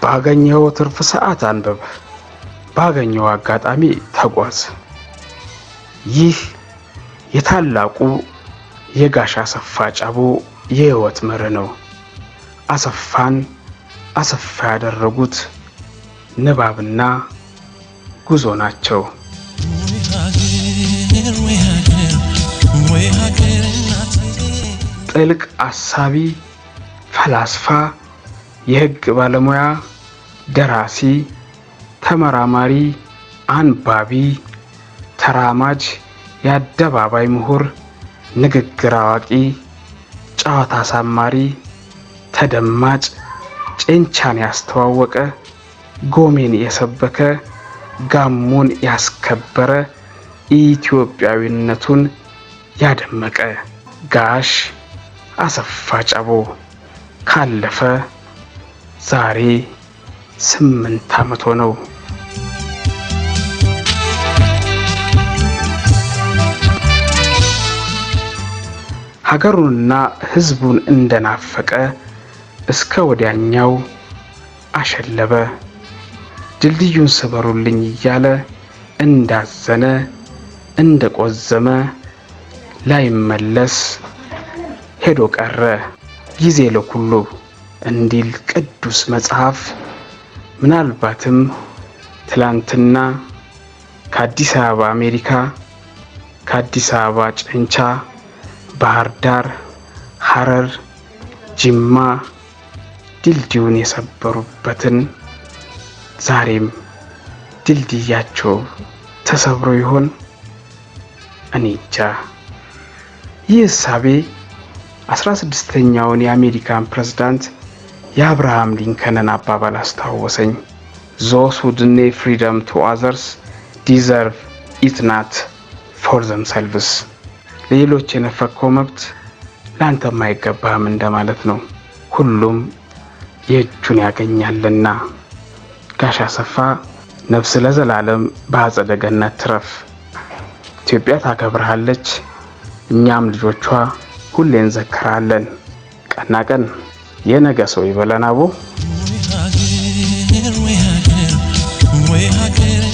ባገኘኸው ትርፍ ሰዓት አንብብ፣ ባገኘው አጋጣሚ ተጓዝ። ይህ የታላቁ የጋሽ አሰፋ ጫቦ የሕይወት መርህ ነው። አሰፋን አሰፋ ያደረጉት ንባብና ጉዞ ናቸው። ወይ ሀገር፣ ወይ ሀገር፣ ወይ ሀገር እናቴ። ጥልቅ አሳቢ፣ ፈላስፋ፣ የሕግ ባለሙያ፣ ደራሲ፣ ተመራማሪ፣ አንባቢ፣ ተራማጅ፣ የአደባባይ ምሁር፣ ንግግር አዋቂ፣ ጨዋታ አሳማሪ፣ ተደማጭ፣ ጨንቻን ያስተዋወቀ፣ ጎሜን የሰበከ፣ ጋሞን ያስከበረ፣ ኢትዮጵያዊነቱን ያደመቀ ጋሽ አሰፋ ጫቦ ካለፈ ዛሬ 8 ዓመት ሆነው። ሀገሩንና ሕዝቡን እንደናፈቀ እስከ ወዲያኛው አሸለበ። ድልድዩን ስበሩልኝ እያለ እንዳዘነ፣ እንደቆዘመ ላይመለስ ሄዶ ቀረ። ጊዜ ለኩሉ እንዲል ቅዱስ መጽሐፍ፣ ምናልባትም ትላንትና ከአዲስ አበባ አሜሪካ፣ ከአዲስ አበባ ጨንቻ፣ ባህር ዳር፣ ሐረር፣ ጅማ ድልድዩን የሰበሩበትን ዛሬም ድልድያቸው ተሰብሮ ይሆን? እኔ እንጃ። ይህ እሳቤ 16ኛውን የአሜሪካን ፕሬዝዳንት የአብርሃም ሊንከንን አባባል አስታወሰኝ። "Those who deny freedom to others deserve it not for themselves." ለሌሎች የነፈግከው መብት ለአንተም አይገባህም እንደማለት ነው። ሁሉም የእጁን ያገኛልና። ጋሽ አሰፋ፣ ነፍስ ለዘላለም በአጸደ ገነት ትረፍ። ኢትዮጵያ ታከብርሃለች፣ እኛም ልጆቿ ሁሌ እንዘክራለን። ቀና ቀን የነገ ሰው ይበለን አቦ። ወይ ሀገር፣ ወይ ሀገር፣ ወይ ሀገር።